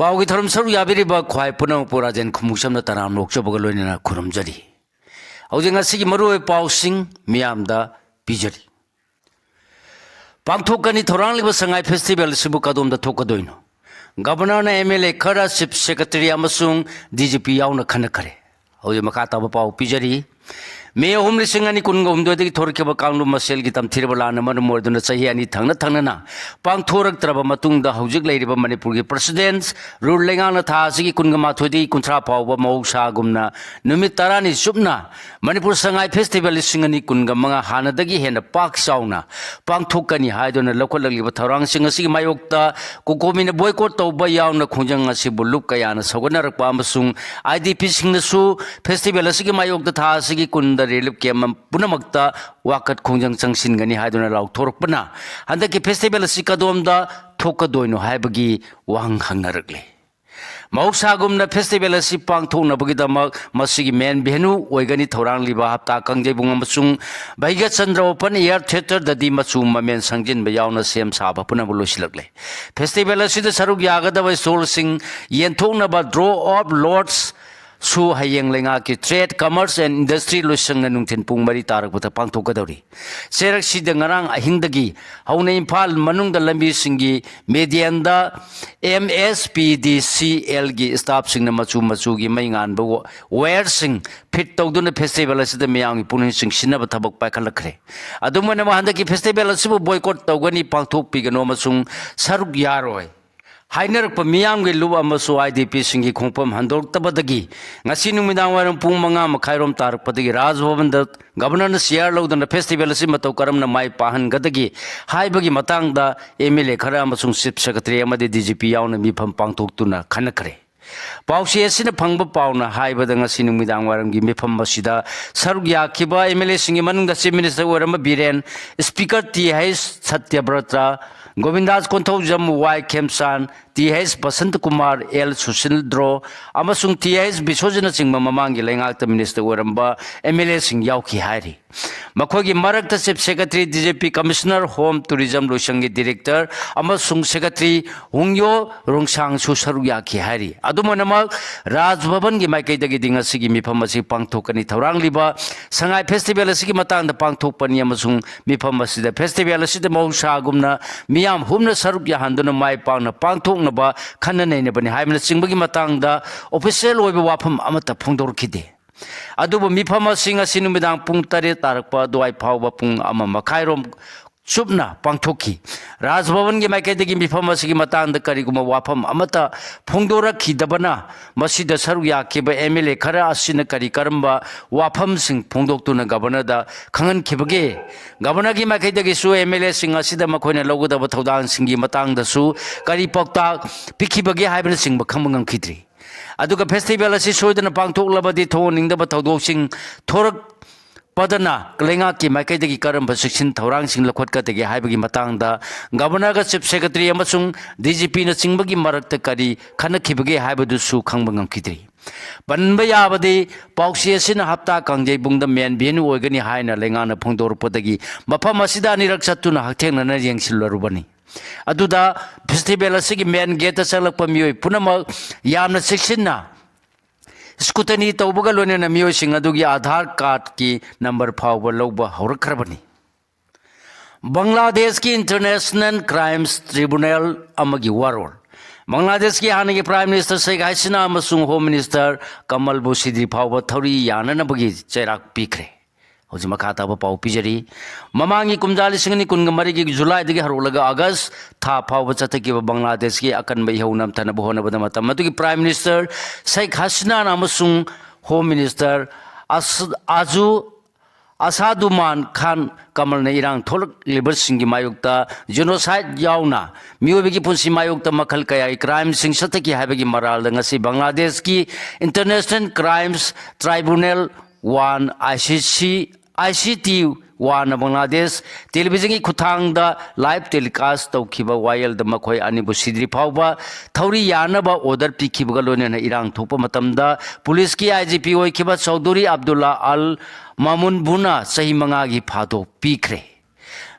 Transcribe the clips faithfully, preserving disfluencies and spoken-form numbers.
ꯄꯥꯎꯒꯤ ꯊꯧꯔꯝ ꯁꯔꯨꯛ ꯌꯥꯕꯤꯔꯤꯕ ꯈ꯭ꯋꯥꯏ ꯄꯨꯝꯅꯃꯛꯄꯨ ꯔꯥꯖꯦꯟ ꯈꯨꯃꯨꯛꯆꯝꯅ ꯇꯔꯥꯝꯅ ꯑꯣꯛꯆꯕꯒ ꯂꯣꯏꯅꯅ ꯈꯨꯔꯨꯝꯖꯔꯤ꯫ ꯍꯧꯖꯤꯛ ꯉꯁꯤꯒꯤ ꯃꯔꯨꯑꯣꯏꯕ ꯄꯥꯎꯁꯤꯡ ꯃꯤꯌꯥꯝꯗ ꯄꯤꯖꯔꯤ꯫ ꯄꯥꯡꯊꯣꯛꯀꯅꯤ ꯊꯧꯔꯥꯡꯂꯤꯕ ꯁꯉꯥꯏ ꯐꯦꯁꯇꯤꯚꯦꯜ ꯑꯁꯤꯕꯨ ꯀꯗꯣꯝꯗ ꯊꯣꯛꯀꯗꯣꯏꯅꯣ? ꯒꯕꯔꯅꯔꯅ ꯑꯦꯝ ꯑꯦꯜ ꯑꯦ ꯈꯔ, ꯆꯤꯐ ꯁꯦꯀ꯭ꯔꯦꯇꯔꯤ ꯑꯃꯁꯨꯡ ꯗꯤ ꯖꯤ ꯄꯤ ꯌꯥꯎꯅ ꯈꯟꯅꯈ꯭ꯔꯦ꯫ ꯍꯧꯖꯤꯛ ꯃꯈꯥ ꯇꯥꯕ ꯄꯥꯎ ꯄꯤꯖꯔꯤ꯫ ꯃꯦ ꯑꯍꯨꯝ, ꯂꯤꯁꯤꯡ ꯑꯅꯤ ꯀꯨꯟꯒ ꯍꯨꯝꯗꯣꯏꯗꯒꯤ ꯊꯣꯔꯛꯈꯤꯕ ꯀꯥꯡꯂꯨꯞ ꯃꯁꯦꯜꯒꯤ ꯇꯝꯊꯤꯔꯕ ꯂꯥꯟꯅ ꯃꯔꯝ ꯑꯣꯏꯗꯨꯅ ꯆꯍꯤ ꯑꯅꯤ ꯊꯪꯅ ꯊꯪꯅꯅ ꯄꯥꯡꯊꯣꯔꯛꯇ꯭ꯔꯕ ꯃꯇꯨꯡꯗ, ꯍꯧꯖꯤꯛ ꯂꯩꯔꯤꯕ ꯃꯅꯤꯄꯨꯔꯒꯤ ꯄ꯭ꯔꯁꯤꯗꯦꯟꯁ ꯔꯨꯜ ꯂꯩꯉꯥꯛꯅ ꯊꯥ ꯑꯁꯤꯒꯤ ꯀꯨꯟꯒ ꯃꯥꯊꯣꯏꯗꯒꯤ ꯀꯨꯟꯊ꯭ꯔꯥ ꯐꯥꯎꯕ ꯃꯍꯧꯁꯥꯒꯨꯝꯅ ꯅꯨꯃꯤꯠ ꯇꯔꯥꯅꯤ ꯆꯨꯞꯅ ꯃꯅꯤꯄꯨꯔ ꯁꯉꯥꯏ ꯐꯦꯁꯇꯤꯚꯦꯜ ꯂꯤꯁꯤꯡ ꯑꯅꯤ ꯀꯨꯟꯒ ꯃꯉꯥ ꯍꯥꯟꯅꯗꯒꯤ ꯍꯦꯟꯅ ꯄꯥꯛ ꯆꯥꯎꯅ ꯄꯥꯡꯊꯣꯛꯀꯅꯤ ꯍꯥꯏꯗꯨꯅ ꯂꯧꯈꯠꯂꯛꯂꯤꯕ ꯊꯧꯔꯥꯡꯁꯤꯡ ꯑꯁꯤꯒꯤ ꯃꯥꯌꯣꯛꯇ ꯀꯣꯀꯣꯃꯤꯅ ꯕꯣꯏꯀꯣꯠ ꯇꯧꯕ ꯌꯥꯎꯅ ꯈꯣꯡꯖꯪ ꯑꯁꯤꯕꯨ ꯂꯨꯞ ꯀꯌꯥꯅ ꯁꯧꯒꯠꯅꯔꯛꯄ ꯑꯃꯁꯨꯡ ꯑꯥꯏ ꯗꯤ ꯄꯤꯁꯤꯡꯅꯁꯨ ꯐꯦꯁꯇꯤꯚꯦꯜ ꯑꯁꯤꯒꯤ ꯃꯥꯌꯣꯛꯇ ꯊꯥ ꯑꯁꯤꯒꯤ ꯀꯨꯟꯗ ꯔꯤꯂꯤꯐ ꯀꯦꯝꯞ ꯄꯨꯝꯅꯃꯛꯇ ꯋꯥꯀꯠ ꯈꯣꯡꯖꯪ ꯆꯪꯁꯤꯟꯒꯅꯤ ꯍꯥꯏꯗꯨꯅ ꯂꯥꯎꯊꯣꯔꯛꯄꯅ ꯍꯟꯗꯛꯀꯤ ꯐꯦꯁꯇꯤꯚꯦꯜ ꯑꯁꯤ ꯀꯗꯣꯝꯗ ꯊꯣꯛꯀꯗꯣꯏꯅꯣ ꯍꯥꯏꯕꯒꯤ ꯋꯥꯍꯪ ꯍꯪꯅꯔꯛꯂꯤ꯫ ꯃꯍꯧꯁꯥꯒꯨꯝꯅ ꯐꯦꯁꯇꯤꯚꯦꯜ ꯑꯁꯤ ꯄꯥꯡꯊꯣꯛꯅꯕꯒꯤꯗꯃꯛ ꯃꯁꯤꯒꯤ ꯃꯦꯟ ꯚꯦꯅꯨ ꯑꯣꯏꯒꯅꯤ ꯊꯧꯔꯥꯡꯂꯤꯕ ꯍꯞꯇꯥ ꯀꯥꯡꯖꯩꯕꯨꯡ ꯑꯃꯁꯨꯡ ꯚꯩꯒꯆꯟꯗ꯭ꯔ ꯑꯣꯄꯟ ꯑꯦꯌꯔ ꯊꯤꯌꯦꯇꯔꯗꯗꯤ ꯃꯆꯨ ꯃꯃꯦꯟ ꯁꯪꯖꯤꯟꯕ ꯌꯥꯎꯅ ꯁꯦꯝ ꯁꯥꯕ ꯄꯨꯝꯅꯃꯛ ꯂꯣꯏꯁꯤꯜꯂꯛꯂꯦ꯫ ꯐꯦꯁꯇꯤꯚꯦꯜ ꯑꯁꯤꯗ ꯁꯔꯨꯛ ꯌꯥꯒꯗꯕ ꯁ꯭ꯇꯣꯜꯁꯤꯡ ꯌꯦꯟꯊꯣꯛꯅꯕ ꯗ꯭ꯔꯣ ꯑꯣꯐ ꯂꯣꯠꯁ ꯁꯨ ꯍꯌꯦꯡ ꯂꯩꯉꯥꯛꯀꯤ ꯇ꯭ꯔꯦꯗ, ꯀꯃꯔꯁ ꯑꯦꯟ ꯏꯟꯗꯁꯇ꯭ꯔꯤ ꯂꯣꯏꯁꯪꯅ ꯅꯨꯡꯊꯤꯜ ꯄꯨꯡ ꯃꯔꯤ ꯇꯥꯔꯛꯄꯗ ꯄꯥꯡꯊꯣꯛꯀꯗꯧꯔꯤ꯫ ꯆꯦꯔꯛꯁꯤꯗ ꯉꯔꯥꯡ ꯑꯍꯤꯡꯗꯒꯤ ꯍꯧꯅ ꯏꯝꯐꯥꯜ ꯃꯅꯨꯡꯗ ꯂꯝꯕꯤꯁꯤꯡꯒꯤ ꯃꯦꯗꯤꯌꯟꯗ ꯑꯦꯝ ꯑꯦꯁ ꯄꯤ ꯗꯤ ꯁꯤ ꯑꯦꯜꯒꯤ ꯁ꯭ꯇꯥꯐꯁꯤꯡꯅ ꯃꯆꯨ ꯃꯆꯨꯒꯤ ꯃꯩ ꯉꯥꯟꯕ ꯋ-, ꯋꯥꯌꯔꯁꯤꯡ ꯐꯤꯠ ꯇꯧꯗꯨꯅ ꯐꯦꯁꯇꯤꯚꯦꯜ ꯑꯁꯤꯗ ꯃꯤꯌꯥꯝꯒꯤ ꯄꯨꯛꯅꯤꯡ ꯆꯤꯡꯁꯤꯟꯅꯕ ꯊꯕꯛ ꯄꯥꯏꯈꯠꯂꯛꯈ꯭ꯔꯦ꯫ ꯑꯗꯨꯝ ꯑꯣꯏꯅꯃꯛ, ꯍꯟꯗꯛꯀꯤ ꯐꯦꯁꯇꯤꯚꯦꯜ ꯑꯁꯤꯕꯨ ꯕꯣꯏꯀꯣꯠ ꯇꯧꯒꯅꯤ, ꯄꯥꯡꯊꯣꯛꯄꯤꯒꯅꯨ ꯑꯃꯁꯨꯡ ꯁꯔꯨꯛ ꯌꯥꯔꯣꯏ ꯍꯥꯏꯅꯔꯛꯄ ꯃꯤꯌꯥꯝꯒꯤ ꯂꯨꯞ ꯑꯃꯁꯨ ꯑꯥꯏ ꯗꯤ ꯄꯤꯁꯤꯡꯒꯤ ꯈꯣꯡꯐꯝ ꯍꯟꯗꯣꯔꯛꯇꯕꯗꯒꯤ ꯉꯁꯤ ꯅꯨꯃꯤꯗꯥꯡ ꯋꯥꯏꯔꯝ ꯄꯨꯡ ꯃꯉꯥ ꯃꯈꯥꯏꯔꯣꯝ ꯇꯥꯔꯛꯄꯗꯒꯤ ꯔꯥꯖ ꯚꯕꯟꯗ ꯒꯕꯔꯅꯔꯅ ꯆꯤꯌꯥꯔ ꯂꯧꯗꯨꯅ ꯐꯦꯁꯇꯤꯚꯦꯜ ꯑꯁꯤ ꯃꯇꯧ ꯀꯔꯝꯅ ꯃꯥꯏ ꯄꯥꯛꯍꯟꯒꯗꯒꯦ ꯍꯥꯏꯕꯒꯤ ꯃꯇꯥꯡꯗ ꯑꯦꯝ ꯑꯦꯜ ꯑꯦ ꯈꯔ ꯑꯃꯁꯨꯡ ꯆꯤꯐ ꯁꯦꯀ꯭ꯔꯦꯇꯔꯤ ꯑꯃꯗꯤ ꯗꯤ ꯖꯤ ꯄꯤ ꯌꯥꯎꯅ ꯃꯤꯐꯝ ꯄꯥꯡꯊꯣꯛꯇꯨꯅ ꯈꯟꯅꯈ꯭ꯔꯦ꯫ ꯄꯥꯎꯆꯦ ꯑꯁꯤꯅ ꯐꯪꯕ ꯄꯥꯎꯅ ꯍꯥꯏꯕꯗ, ꯉꯁꯤ ꯅꯨꯃꯤꯗꯥꯡ ꯋꯥꯏꯔꯝꯒꯤ ꯃꯤꯐꯝ ꯑꯁꯤꯗ ꯁꯔꯨꯛ ꯌꯥꯈꯤꯕ ꯑꯦꯝ ꯑꯦꯜ ꯑꯦꯁꯤꯡꯒꯤ ꯃꯅꯨꯡꯗ ꯆꯤꯐ ꯃꯤꯅꯤꯁꯇꯔ ꯑꯣꯏꯔꯝꯕ Biren, speaker T H Satyabrata, Gobindas Konthoujam, Y Khemchand, T H Basanta Kumar, L Susindro ꯑꯃꯁꯨꯡ ꯇꯤ ꯑꯩꯆ ꯕꯤꯁ꯭ꯋꯖꯤꯠꯅꯆꯤꯡꯕ ꯃꯃꯥꯡꯒꯤ ꯂꯩꯉꯥꯛꯇ ꯃꯤꯅꯤꯁꯇꯔ ꯑꯣꯏꯔꯝꯕ ꯑꯦꯝ ꯑꯦꯜ ꯑꯦꯁꯤꯡ ꯌꯥꯎꯈꯤ ꯍꯥꯏꯔꯤ꯫ ꯃꯈꯣꯏꯒꯤ ꯃꯔꯛꯇ chief secretary, D G P commissioner, home tourism ꯂꯣꯏꯁꯪꯒꯤ ꯗꯤꯔꯦꯛꯇꯔ ꯑꯃꯁꯨꯡ ꯁꯦꯀ꯭ꯔꯦꯇꯔꯤ ꯍꯨꯡꯌꯣ ꯔꯣꯡꯁꯥꯡꯁꯨ ꯁꯔꯨꯛ ꯌꯥꯈꯤ ꯍꯥꯏꯔꯤ꯫ ꯑꯗꯨꯝ ꯑꯣꯏꯅꯃꯛ, ꯔꯥꯖ ꯚꯕꯟꯒꯤ ꯃꯥꯏꯀꯩꯗꯒꯤꯗꯤ ꯉꯁꯤꯒꯤ ꯃꯤꯐꯝ ꯑꯁꯤ ꯄꯥꯡꯊꯣꯛꯀꯅꯤ꯫ ꯊꯧꯔꯥꯡꯂꯤꯕ ꯁꯉꯥꯏ ꯐꯦꯁꯇꯤꯚꯦꯜ ꯑꯁꯤꯒꯤ ꯃꯇꯥꯡꯗ ꯄꯥꯡꯊꯣꯛꯄꯅꯤ ꯑꯃꯁꯨꯡ ꯃꯤꯐꯝ ꯑꯁꯤꯗ ꯐꯦꯁꯇꯤꯚꯦꯜ ꯑꯁꯤꯗ ꯃꯍꯧꯁꯥꯒꯨꯝꯅ ꯃꯤꯌꯥꯝ ꯍꯨꯝꯅ ꯁꯔꯨꯛ ꯌꯥꯍꯟꯗꯨꯅ ꯃꯥꯏ ꯄꯥꯛꯅ ꯄꯥꯡꯊꯣꯛꯅꯕ ꯈꯟꯅ ꯅꯩꯅꯕꯅꯤ ꯍꯥꯏꯕꯅꯆꯤꯡꯕꯒꯤ ꯃꯇꯥꯡꯗ ꯑꯣꯐꯤꯁꯤꯌꯦꯜ ꯑꯣꯏꯕ ꯋꯥꯐꯝ ꯑꯃꯠꯇ ꯐꯣꯡꯗꯣꯔꯛꯈꯤꯗꯦ꯫ ꯑꯗꯨꯕꯨ ꯃꯤꯐꯝ ꯑꯁꯤ ꯉꯁꯤ ꯅꯨꯃꯤꯗꯥꯡ ꯄꯨꯡ ꯇꯔꯦꯠ ꯇꯥꯔꯛꯄ ꯑꯗꯨꯋꯥꯏ ꯐꯥꯎꯕ ꯄꯨꯡ ꯑꯃ ꯃꯈꯥꯏꯔꯣꯝ ꯆꯨꯞꯅ ꯄꯥꯡꯊꯣꯛꯈꯤ꯫ ꯔꯥꯖ ꯚꯕꯟꯒꯤ ꯃꯥꯏꯀꯩꯗꯒꯤ ꯃꯤꯐꯝ ꯑꯁꯤꯒꯤ ꯃꯇꯥꯡꯗ ꯀꯔꯤꯒꯨꯝꯕ ꯋꯥꯐꯝ ꯑꯃꯠꯇ ꯐꯣꯡꯗꯣꯔꯛꯈꯤꯗꯕꯅ, ꯃꯁꯤꯗ ꯁꯔꯨꯛ ꯌꯥꯈꯤꯕ ꯑꯦꯝ ꯑꯦꯜ ꯑꯦ ꯈꯔ ꯑꯁꯤꯅ ꯀꯔꯤ ꯀꯔꯝꯕ ꯋꯥꯐꯝꯁꯤꯡ ꯐꯣꯡꯗꯣꯛꯇꯨꯅ ꯒꯕꯔꯅꯔꯗ ꯈꯪꯍꯟꯈꯤꯕꯒꯦ? ꯒꯕꯔꯅꯔꯒꯤ ꯃꯥꯏꯀꯩꯗꯒꯤꯁꯨ ꯑꯦꯝ ꯑꯦꯜ ꯑꯦꯁꯤꯡ ꯑꯁꯤꯗ ꯃꯈꯣꯏꯅ ꯂꯧꯒꯗꯕ ꯊꯧꯗꯥꯡꯁꯤꯡꯒꯤ ꯃꯇꯥꯡꯗꯁꯨ ꯀꯔꯤ ꯄꯥꯎꯇꯥꯛ ꯄꯤꯈꯤꯕꯒꯦ ꯍꯥꯏꯕꯅꯆꯤꯡꯕ ꯈꯪꯕ ꯉꯝꯈꯤꯗ꯭ꯔꯤ꯫ ꯑꯗꯨꯒ ꯐꯦꯁꯇꯤꯚꯦꯜ ꯑꯁꯤ ꯁꯣꯏꯗꯅ ꯄꯥꯡꯊꯣꯛꯂꯕꯗꯤ ꯊꯣꯛꯍꯟꯅꯤꯡꯗꯕ ꯊꯧꯗꯣꯛꯁꯤꯡ ꯊꯣꯔꯛꯄꯗꯅ ꯂꯩꯉꯥꯛꯀꯤ ꯃꯥꯏꯀꯩꯗꯒꯤ ꯀꯔꯝꯕ ꯆꯦꯛꯁꯤꯟ ꯊꯧꯔꯥꯡꯁꯤꯡ ꯂꯧꯈꯠꯀꯗꯒꯦ ꯍꯥꯏꯕꯒꯤ ꯃꯇꯥꯡꯗ ꯒꯕꯔꯅꯔꯒ ꯆꯤꯐ ꯁꯦꯀ꯭ꯔꯦꯇꯔꯤ ꯑꯃꯁꯨꯡ ꯗꯤ ꯖꯤ ꯄꯤꯅꯆꯤꯡꯕꯒꯤ ꯃꯔꯛꯇ ꯀꯔꯤ ꯈꯟꯅꯈꯤꯕꯒꯦ ꯍꯥꯏꯕꯗꯨꯁꯨ ꯈꯪꯕ ꯉꯝꯈꯤꯗ꯭ꯔꯤ꯫ ꯄꯟꯕ ꯌꯥꯕꯗꯤ, ꯄꯥꯎꯆꯦ ꯑꯁꯤꯅ ꯍꯞꯇꯥ ꯀꯥꯡꯖꯩꯕꯨꯡꯗ ꯃꯦꯟ ꯚꯦꯅ꯭ꯌꯨ ꯑꯣꯏꯒꯅꯤ ꯍꯥꯏꯅ ꯂꯩꯉꯥꯛꯅ ꯐꯣꯡꯗꯣꯔꯛꯄꯗꯒꯤ ꯃꯐꯝ ꯑꯁꯤꯗ ꯑꯅꯤꯔꯛ ꯆꯠꯇꯨꯅ ꯍꯛꯊꯦꯡꯅꯅ ꯌꯦꯡꯁꯤꯜꯂꯔꯨꯕꯅꯤ꯫ ꯑꯗꯨꯗ ꯐꯦꯁꯇꯤꯚꯦꯜ ꯑꯁꯤꯒꯤ ꯃꯦꯟ ꯒꯦꯠꯇ ꯆꯪꯂꯛꯄ ꯃꯤꯑꯣꯏ ꯄꯨꯝꯅꯃꯛ ꯌꯥꯝꯅ ꯆꯦꯛꯁꯤꯟꯅ ꯁ꯭ꯀꯨꯇꯅꯤ ꯇꯧꯕꯒ ꯂꯣꯏꯅꯅ ꯃꯤꯑꯣꯏꯁꯤꯡ ꯑꯗꯨꯒꯤ ꯑꯥꯙꯥꯔ ꯀꯥꯔꯗꯀꯤ ꯅꯝꯕꯔ ꯐꯥꯎꯕ ꯂꯧꯕ ꯍꯧꯔꯛꯈ꯭ꯔꯕꯅꯤ꯫ ꯕꯪꯒ꯭ꯂꯥꯗꯦꯁꯀꯤ ꯏꯟꯇꯔꯅꯦꯁꯅꯦꯜ ꯀ꯭ꯔꯥꯏꯝꯁ ꯇ꯭ꯔꯤꯕꯨꯅꯦꯜ ꯑꯃꯒꯤ ꯋꯥꯔꯣꯜ꯫ ꯕꯪꯒ꯭ꯂꯥꯗꯦꯁꯀꯤ ꯍꯥꯟꯅꯒꯤ ꯄ꯭ꯔꯥꯏꯝ ꯃꯤꯅꯤꯁꯇꯔ ꯁꯦꯈ ꯍꯁꯤꯅꯥ ꯑꯃꯁꯨꯡ ꯍꯣꯝ ꯃꯤꯅꯤꯁꯇꯔ ꯀꯃꯜꯕꯨ ꯁꯤꯗ꯭ꯔꯤ ꯐꯥꯎꯕ ꯊꯧꯔꯤ ꯌꯥꯅꯅꯕꯒꯤ ꯆꯩꯔꯥꯛ ꯄꯤꯈ꯭ꯔꯦ꯫ ꯍꯧꯖꯤꯛ ꯃꯈꯥ ꯇꯥꯕ ꯄꯥꯎ ꯄꯤꯖꯔꯤ꯫ ꯃꯃꯥꯡꯒꯤ ꯀꯨꯝꯖꯥ ꯂꯤꯁꯤꯡ ꯑꯅꯤ ꯀꯨꯟꯒ ꯃꯔꯤꯒꯤ ꯖꯨꯂꯥꯏꯗꯒꯤ ꯍꯧꯔꯛꯂꯒ ꯑꯥꯒꯁ ꯊꯥ ꯐꯥꯎꯕ ꯆꯠꯊꯈꯤꯕ ꯕꯪꯒ꯭ꯂꯥꯗꯦꯁꯀꯤ ꯑꯀꯟꯕ ꯏꯍꯧ ꯅꯝꯊꯅꯕ ꯍꯣꯠꯅꯕꯗ ꯃꯇꯝ ꯑꯗꯨꯒꯤ ꯄ꯭ꯔꯥꯏꯝ ꯃꯤꯅꯤꯁꯇꯔ ꯁꯦꯈ ꯍꯁꯤꯅꯥꯅ ꯑꯃꯁꯨꯡ ꯍꯣꯝ ꯃꯤꯅꯤꯁꯇꯔ ꯑꯁ-, ꯑꯥꯖꯨ ꯑꯁꯥꯗꯨꯃꯥꯟ ꯈꯥꯟ ꯀꯃꯜꯅ ꯏꯔꯥꯡ ꯊꯣꯛꯂꯛꯂꯤꯕꯁꯤꯡꯒꯤ ꯃꯥꯌꯣꯛꯇ genocide ꯌꯥꯎꯅ ꯃꯤꯑꯣꯏꯕꯒꯤ ꯄꯨꯟꯁꯤ ꯃꯥꯌꯣꯛꯇ ꯃꯈꯜ ꯀꯌꯥꯒꯤ crimeꯁꯤꯡ ꯆꯠꯊꯈꯤ ꯍꯥꯏꯕꯒꯤ ꯃꯔꯥꯜꯗ ꯉꯁꯤ ꯕꯪꯒ꯭ꯂꯥꯗꯦꯁꯀꯤ International Crimes Tribunal one, I C C, I C T one ꯅ ꯕꯪꯒ꯭ꯂꯥꯗꯦꯁ televisionꯒꯤ ꯈꯨꯠꯊꯥꯡꯗ live telecast ꯇꯧꯈꯤꯕ ꯋꯥꯌꯦꯜꯗ ꯃꯈꯣꯏ ꯑꯅꯤꯕꯨ ꯁꯤꯗ꯭ꯔꯤ ꯐꯥꯎꯕ ꯊꯧꯔꯤ ꯌꯥꯅꯕ order ꯄꯤꯈꯤꯕꯒ ꯂꯣꯏꯅꯅ ꯏꯔꯥꯡ ꯊꯣꯛꯄ ꯃꯇꯝꯗ ꯄꯨꯂꯤꯁꯀꯤ I G P ꯑꯣꯏꯈꯤꯕ ꯆꯧꯙꯨꯔꯤ ꯑꯕꯗꯨꯜꯂꯥ ꯑꯜ ꯃꯥꯃꯨꯟꯕꯨꯅ ꯆꯍꯤ ꯃꯉꯥꯒꯤ ꯐꯥꯗꯣꯛ ꯄꯤꯈ꯭ꯔꯦ꯫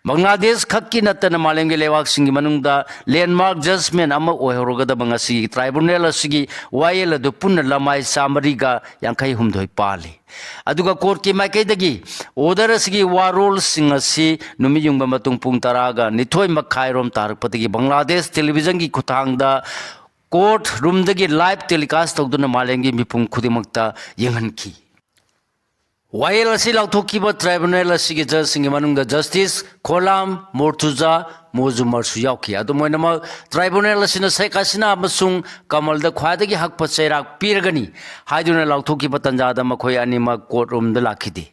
ꯕꯪꯒ꯭ꯂꯥꯗꯦꯁ ꯈꯛꯀꯤ ꯅꯠꯇꯅ ꯃꯥꯂꯦꯝꯒꯤ ꯂꯩꯕꯥꯛꯁꯤꯡꯒꯤ ꯃꯅꯨꯡꯗ landmark judgment ꯑꯃ ꯑꯣꯏꯍꯧꯔꯒꯗꯕ ꯉꯁꯤꯒꯤ tribunal ꯑꯁꯤꯒꯤ ꯋꯥꯌꯦꯜ ꯑꯗꯨ ꯄꯨꯟꯅ ꯂꯃꯥꯏ ꯆꯥꯃꯔꯤꯒ ꯌꯥꯡꯈꯩ ꯍꯨꯝꯗꯣꯏ ꯄꯥꯜꯂꯤ꯫ ꯑꯗꯨꯒ courtꯀꯤ ꯃꯥꯏꯀꯩꯗꯒꯤ order ꯑꯁꯤꯒꯤ ꯋꯥꯔꯣꯜꯁꯤꯡ ꯑꯁꯤ ꯅꯨꯃꯤꯠ ꯌꯨꯡꯕ ꯃꯇꯨꯡ ꯄꯨꯡ ꯇꯔꯥꯒ ꯅꯤꯊꯣꯏ ꯃꯈꯥꯏꯔꯣꯝ ꯇꯥꯔꯛꯄꯗꯒꯤ ꯕꯪꯒ꯭ꯂꯥꯗꯦꯁ televisionꯒꯤ ꯈꯨꯠꯊꯥꯡꯗ court roomꯗꯒꯤ live telecast ꯇꯧꯗꯨꯅ ꯃꯥꯂꯦꯝꯒꯤ ꯃꯤꯄꯨꯝ ꯈꯨꯗꯤꯡꯃꯛꯇ ꯌꯦꯡꯍꯟꯈꯤ꯫ ꯋꯥꯌꯦꯜ ꯑꯁꯤ ꯂꯥꯎꯊꯣꯛꯈꯤꯕ tribunal ꯑꯁꯤꯒꯤ judgeꯁꯤꯡꯒꯤ ꯃꯅꯨꯡꯗ Justice ꯈꯣꯂꯥꯝ ꯃꯣꯔꯇꯨꯖꯥ ꯃꯣꯖꯨꯃꯔꯁꯨ ꯌꯥꯎꯈꯤ꯫ ꯑꯗꯨꯝ ꯑꯣꯏꯅꯃꯛ, tribunal ꯑꯁꯤꯅ ꯁꯦꯈ ꯍꯁꯤꯅꯥ ꯑꯃꯁꯨꯡ ꯀꯃꯜꯗ ꯈ꯭ꯋꯥꯏꯗꯒꯤ ꯍꯛꯄ ꯆꯩꯔꯥꯛ ꯄꯤꯔꯒꯅꯤ ꯍꯥꯏꯗꯨꯅ ꯂꯥꯎꯊꯣꯛꯈꯤꯕ ꯇꯥꯟꯖꯥꯗ ꯃꯈꯣꯏ ꯑꯅꯤꯃꯛ court roomꯗ ꯂꯥꯛꯈꯤꯗꯦ꯫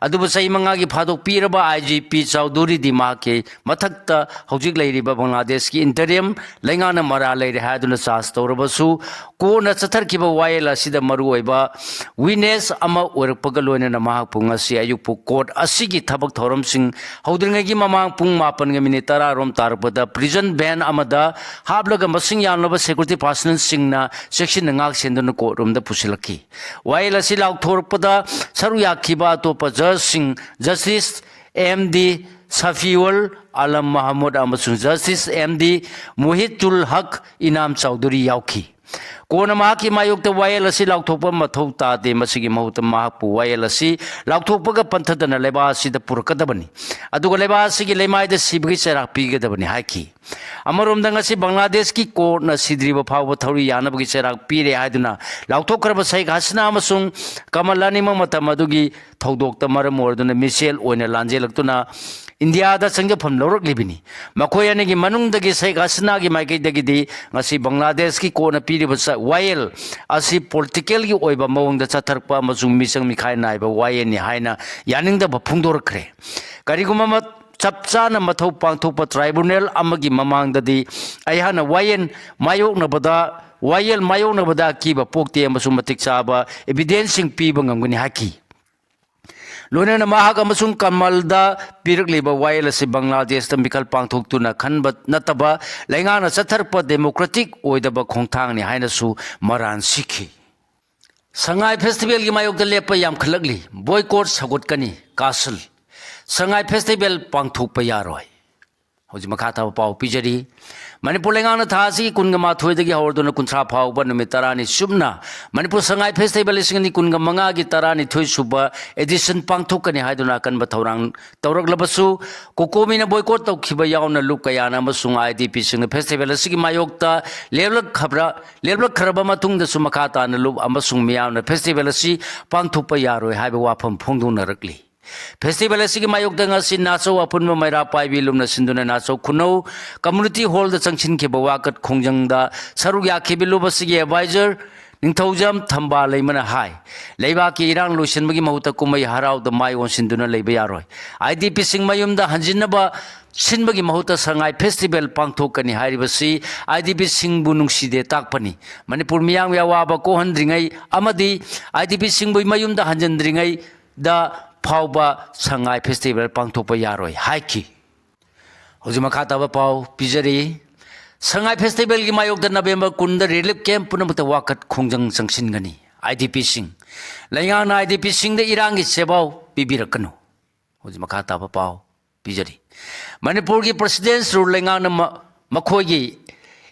ꯑꯗꯨꯕꯨ ꯆꯍꯤ ꯃꯉꯥꯒꯤ ꯐꯥꯗꯣꯛ ꯄꯤꯔꯕ I G P ꯆꯧꯙꯨꯔꯤꯗꯤ ꯃꯍꯥꯛꯀꯤ ꯃꯊꯛꯇ ꯍꯧꯖꯤꯛ ꯂꯩꯔꯤꯕ ꯕꯪꯒ꯭ꯂꯥꯗꯦꯁꯀꯤ interim ꯂꯩꯉꯥꯛꯅ ꯃꯔꯥꯜ ꯂꯩꯔꯦ ꯍꯥꯏꯗꯨꯅ charge ꯇꯧꯔꯕꯁꯨ, ꯀꯣꯟꯅ ꯆꯠꯊꯔꯛꯈꯤꯕ ꯋꯥꯌꯦꯜ ꯑꯁꯤꯗ ꯃꯔꯨꯑꯣꯏꯕ witness ꯑꯃ ꯑꯣꯏꯔꯛꯄꯒ ꯂꯣꯏꯅꯅ ꯃꯍꯥꯛꯄꯨ ꯉꯁꯤ ꯑꯌꯨꯛꯄꯨ court ꯑꯁꯤꯒꯤ ꯊꯕꯛ ꯊꯧꯔꯝꯁꯤꯡ ꯍꯧꯗ꯭ꯔꯤꯉꯩꯒꯤ ꯃꯃꯥꯡ ꯄꯨꯡ ꯃꯥꯄꯟꯒ minute ꯇꯔꯥ ꯔꯣꯝ ꯇꯥꯔꯛꯄꯗ prison van ꯑꯃꯗ ꯍꯥꯞꯂꯒ ꯃꯁꯤꯡ ꯌꯥꯝꯂꯕ security personnelꯁꯤꯡꯅ ꯆꯦꯛꯁꯤꯟꯅ ꯉꯥꯛ ꯁꯦꯟꯗꯨꯅ court roomꯗ ꯄꯨꯁꯤꯜꯂꯛꯈꯤ꯫ ꯋꯥꯌꯦꯜ ꯑꯁꯤ ꯂꯥꯎꯊꯣꯔꯛꯄꯗ ꯁꯔꯨꯛ ꯌꯥꯈꯤꯕ ꯑꯇꯣꯞꯄ judgeꯁꯤꯡ Justice M D ꯁꯐꯤꯎꯜ ꯑꯂꯝ ꯃꯍꯃꯨꯗ ꯑꯃꯁꯨꯡ Justice M D ꯃꯨꯍꯤꯇꯨꯜ ꯍꯛ ꯏꯅꯥꯝ ꯆꯧꯙꯨꯔꯤ ꯌꯥꯎꯈꯤ꯫ ꯀꯣꯟꯅ ꯃꯍꯥꯛꯀꯤ ꯃꯥꯌꯣꯛꯇ ꯋꯥꯌꯦꯜ ꯑꯁꯤ ꯂꯥꯎꯊꯣꯛꯄ ꯃꯊꯧ ꯇꯥꯗꯦ꯫ ꯃꯁꯤꯒꯤ ꯃꯍꯨꯠꯇ ꯃꯍꯥꯛꯄꯨ ꯋꯥꯌꯦꯜ ꯑꯁꯤ ꯂꯥꯎꯊꯣꯛꯄꯒ ꯄꯟꯊꯗꯅ ꯂꯩꯕꯥꯛ ꯑꯁꯤꯗ ꯄꯨꯔꯛꯀꯗꯕꯅꯤ, ꯑꯗꯨꯒ ꯂꯩꯕꯥꯛ ꯑꯁꯤꯒꯤ ꯂꯩꯃꯥꯏꯗ ꯁꯤꯕꯒꯤ ꯆꯩꯔꯥꯛ ꯄꯤꯒꯗꯕꯅꯤ ꯍꯥꯏꯈꯤ꯫ ꯑꯃꯔꯣꯝꯗ, ꯉꯁꯤ ꯕꯪꯒ꯭ꯂꯥꯗꯦꯁꯀꯤ courtꯅ ꯁꯤꯗ꯭ꯔꯤꯕ ꯐꯥꯎꯕ ꯊꯧꯔꯤ ꯌꯥꯅꯕꯒꯤ ꯆꯩꯔꯥꯛ ꯄꯤꯔꯦ ꯍꯥꯏꯗꯨꯅ ꯂꯥꯎꯊꯣꯛꯈ꯭ꯔꯕ ꯁꯦꯈ ꯍꯁꯤꯅꯥ ꯑꯃꯁꯨꯡ ꯀꯃꯜ ꯑꯅꯤꯃꯛ ꯃꯇꯝ ꯑꯗꯨꯒꯤ ꯊꯧꯗꯣꯛꯇ ꯃꯔꯝ ꯑꯣꯏꯔꯗꯨꯅ ꯃꯤꯆꯦꯜ ꯑꯣꯏꯅ ꯂꯥꯟꯖꯦꯜꯂꯛꯇꯨꯅ ꯏꯟꯗꯤꯌꯥꯗ ꯆꯪꯖꯐꯝ ꯂꯧꯔꯛꯂꯤꯕꯅꯤ꯫ ꯃꯈꯣꯏ ꯑꯅꯤꯒꯤ ꯃꯅꯨꯡꯗꯒꯤ ꯁꯦꯈ ꯍꯁꯤꯅꯥꯒꯤ ꯃꯥꯏꯀꯩꯗꯒꯤꯗꯤ ꯉꯁꯤ ꯕꯪꯒ꯭ꯂꯥꯗꯦꯁꯀꯤ ꯀꯣꯟꯅ ꯄꯤꯔꯤꯕ ꯆ-, ꯋꯥꯌꯦꯜ ꯑꯁꯤ ꯄꯣꯂꯤꯇꯤꯀꯦꯜꯒꯤ ꯑꯣꯏꯕ ꯃꯑꯣꯡꯗ ꯆꯠꯊꯔꯛꯄ ꯑꯃꯁꯨꯡ ꯃꯤꯆꯪ ꯃꯤꯈꯥꯏ ꯅꯥꯏꯕ ꯋꯥꯌꯦꯜꯅꯤ ꯍꯥꯏꯅ ꯌꯥꯅꯤꯡꯗꯕ ꯐꯣꯡꯗꯣꯔꯛꯈ꯭ꯔꯦ꯫ ꯀꯔꯤꯒꯨꯝꯕ ꯃ-, ꯆꯞ ꯆꯥꯅ ꯃꯊꯧ ꯄꯥꯡꯊꯣꯛꯄ ꯇ꯭ꯔꯥꯏꯕꯨꯅꯦꯜ ꯑꯃꯒꯤ ꯃꯃꯥꯡꯗꯗꯤ ꯑꯩꯍꯥꯛꯅ ꯋꯥꯌꯦꯜ ꯃꯥꯌꯣꯛꯅꯕꯗ, ꯋꯥꯌꯦꯜ ꯃꯥꯌꯣꯛꯅꯕꯗ ꯑꯀꯤꯕ ꯄꯣꯛꯇꯦ ꯑꯃꯁꯨꯡ ꯃꯇꯤꯛ ꯆꯥꯕ ꯏꯕꯤꯗꯦꯟꯁꯁꯤꯡ ꯄꯤꯕ ꯉꯝꯒꯅꯤ ꯍꯥꯏꯈꯤ꯫ ꯂꯣꯏꯅꯅ ꯃꯍꯥꯛ ꯑꯃꯁꯨꯡ ꯀꯃꯜꯗ ꯄꯤꯔꯛꯂꯤꯕ ꯋꯥꯌꯦꯜ ꯑꯁꯤ ꯕꯪꯒ꯭ꯂꯥꯗꯦꯁꯇ ꯃꯤꯈꯜ ꯄꯥꯡꯊꯣꯛꯇꯨꯅ ꯈꯟꯕ ꯅꯠꯇꯕ, ꯂꯩꯉꯥꯛꯅ ꯆꯠꯊꯔꯛꯄ ꯗꯦꯃꯣꯀ꯭ꯔꯦꯇꯤꯛ ꯑꯣꯏꯗꯕ ꯈꯣꯡꯊꯥꯡꯅꯤ ꯍꯥꯏꯅꯁꯨ ꯃꯔꯥꯟ ꯁꯤꯈꯤ꯫ ꯁꯉꯥꯏ ꯐꯦꯁꯇꯤꯚꯦꯜꯒꯤ ꯃꯥꯌꯣꯛꯇ ꯂꯦꯞꯄ ꯌꯥꯝꯈꯠꯂꯛꯂꯤ꯫ ꯕꯣꯏꯀꯣꯠ ꯁꯧꯒꯠꯀꯅꯤ꯫ ꯀꯥꯁꯜ꯫ ꯁꯉꯥꯏ ꯐꯦꯁꯇꯤꯚꯦꯜ ꯄꯥꯡꯊꯣꯛꯄ ꯌꯥꯔꯣꯏ꯫ ꯍꯧꯖꯤꯛ ꯃꯈꯥ ꯇꯥꯕ ꯄꯥꯎ ꯄꯤꯖꯔꯤ꯫ ꯃꯅꯤꯄꯨꯔ ꯂꯩꯉꯥꯛꯅ ꯊꯥ ꯑꯁꯤꯒꯤ ꯀꯨꯟꯒ ꯃꯥꯊꯣꯏꯗꯒꯤ ꯍꯧꯔꯗꯨꯅ ꯀꯨꯟꯊ꯭ꯔꯥ ꯐꯥꯎꯕ ꯅꯨꯃꯤꯠ ꯇꯔꯥꯅꯤ ꯆꯨꯞꯅ ꯃꯅꯤꯄꯨꯔ ꯁꯉꯥꯏ ꯐꯦꯁꯇꯤꯚꯦꯜ ꯂꯤꯁꯤꯡ ꯑꯅꯤ ꯀꯨꯟꯒ ꯃꯉꯥꯒꯤ ꯇꯔꯥꯅꯤꯊꯣꯏ ꯁꯨꯕ ꯑꯦꯗꯤꯁꯟ ꯄꯥꯡꯊꯣꯛꯀꯅꯤ ꯍꯥꯏꯗꯨꯅ ꯑꯀꯟꯕ ꯊꯧꯔꯥꯡ ꯇꯧꯔꯛꯂꯕꯁꯨ, ꯀꯣꯀꯣꯃꯤꯅ ꯕꯣꯏꯀꯣꯠ ꯇꯧꯈꯤꯕ ꯌꯥꯎꯅ ꯂꯨꯞ ꯀꯌꯥꯅ ꯑꯃꯁꯨꯡ ꯑꯥꯏ ꯗꯤ ꯄꯤꯁꯤꯡꯅ ꯐꯦꯁꯇꯤꯚꯦꯜ ꯑꯁꯤꯒꯤ ꯃꯥꯌꯣꯛꯇ ꯂꯦꯞꯂꯛꯈ꯭ꯔꯕ꯭ꯔꯥ, ꯂꯦꯞꯂꯛꯈ꯭ꯔꯕ ꯃꯇꯨꯡꯗꯁꯨ ꯃꯈꯥ ꯇꯥꯅ ꯂꯨꯞ ꯑꯃꯁꯨꯡ ꯃꯤꯌꯥꯝꯅ ꯐꯦꯁꯇꯤꯚꯦꯜ ꯑꯁꯤ ꯄꯥꯡꯊꯣꯛꯄ ꯌꯥꯔꯣꯏ ꯍꯥꯏꯕ ꯋꯥꯐꯝ ꯐꯣꯡꯗꯣꯛꯅꯔꯛꯂꯤ꯫ ꯐꯦꯁꯇꯤꯚꯦꯜ ꯑꯁꯤꯒꯤ ꯃꯥꯌꯣꯛꯇ ꯉꯁꯤ ꯅꯥꯆꯧ ꯑꯄꯨꯟꯕ ꯃꯩꯔꯥ ꯄꯥꯏꯕꯤ ꯂꯨꯞꯅ ꯁꯤꯟꯗꯨꯅ ꯅꯥꯆꯧ ꯈꯨꯅꯧ ꯀꯝꯃꯨꯅꯤꯇꯤ ꯍꯣꯜꯗ ꯆꯪꯁꯤꯟꯈꯤꯕ ꯋꯥꯀꯠ ꯈꯣꯡꯖꯪꯗ ꯁꯔꯨꯛ ꯌꯥꯈꯤꯕ ꯂꯨꯞ ꯑꯁꯤꯒꯤ ꯑꯦꯗꯚꯥꯏꯖꯔ ꯅꯤꯡꯊꯧꯖꯝ ꯊꯝꯕꯥ ꯂꯩꯃꯅ ꯍꯥꯏ, ꯂꯩꯕꯥꯛꯀꯤ ꯏꯔꯥꯡ ꯂꯣꯏꯁꯤꯟꯕꯒꯤ ꯃꯍꯨꯠꯇ ꯀꯨꯝꯍꯩ ꯍꯔꯥꯎꯗ ꯃꯥꯏ ꯑꯣꯟꯁꯤꯟꯗꯨꯅ ꯂꯩꯕ ꯌꯥꯔꯣꯏ꯫ ꯑꯥꯏ ꯗꯤ ꯄꯤꯁꯤꯡ ꯃꯌꯨꯝꯗ ꯍꯟꯖꯤꯟꯅꯕ ꯁꯤꯟꯕꯒꯤ ꯃꯍꯨꯠꯇ ꯁꯉꯥꯏ ꯐꯦꯁꯇꯤꯚꯦꯜ ꯄꯥꯡꯊꯣꯛꯀꯅꯤ ꯍꯥꯏꯔꯤꯕꯁꯤ ꯑꯥꯏ ꯗꯤ ꯄꯤꯁꯤꯡꯕꯨ ꯅꯨꯡꯁꯤꯗꯦ ꯇꯥꯛꯄꯅꯤ꯫ ꯃꯅꯤꯄꯨꯔ ꯃꯤꯌꯥꯝꯒꯤ ꯑꯋꯥꯕ ꯀꯣꯛꯍꯟꯗ꯭ꯔꯤꯉꯩ ꯑꯃꯗꯤ ꯑꯥꯏ ꯗꯤ ꯄꯤꯁꯤꯡꯕꯨ ꯃꯌꯨꯝꯗ ꯍꯟꯖꯤꯟꯗ꯭ꯔꯤꯉꯩ ꯗ ꯐꯥꯎꯕ ꯁꯉꯥꯏ ꯐꯦꯁꯇꯤꯚꯦꯜ ꯄꯥꯡꯊꯣꯛꯄ ꯌꯥꯔꯣꯏ ꯍꯥꯏꯈꯤ꯫ ꯍꯧꯖꯤꯛ ꯃꯈꯥ ꯇꯥꯕ ꯄꯥꯎ ꯄꯤꯖꯔꯤ꯫ ꯁꯉꯥꯏ ꯐꯦꯁꯇꯤꯚꯦꯜꯒꯤ ꯃꯥꯌꯣꯛꯇ ꯅꯕꯦꯝꯕꯔ ꯀꯨꯟꯗ ꯔꯤꯂꯤꯐ ꯀꯦꯝꯞ ꯄꯨꯝꯅꯃꯛꯇ ꯋꯥꯀꯠ ꯈꯣꯡꯖꯪ ꯆꯪꯁꯤꯟꯒꯅꯤ꯫ ꯑꯥꯏ ꯗꯤ ꯄꯤꯁꯤꯡ, ꯂꯩꯉꯥꯛꯅ ꯑꯥꯏ ꯗꯤ ꯄꯤꯁꯤꯡꯗ ꯏꯔꯥꯡꯒꯤ ꯆꯦꯕꯥꯎ ꯄꯤꯕꯤꯔꯛꯀꯅꯨ꯫ ꯍꯧꯖꯤꯛ ꯃꯈꯥ ꯇꯥꯕ ꯄꯥꯎ ꯄꯤꯖꯔꯤ꯫ ꯃꯅꯤꯄꯨꯔꯒꯤ ꯄ꯭ꯔꯁꯤꯗꯦꯟꯁ ꯔꯨꯜ ꯂꯩꯉꯥꯛꯅ ꯃ-, ꯃꯈꯣꯏꯒꯤ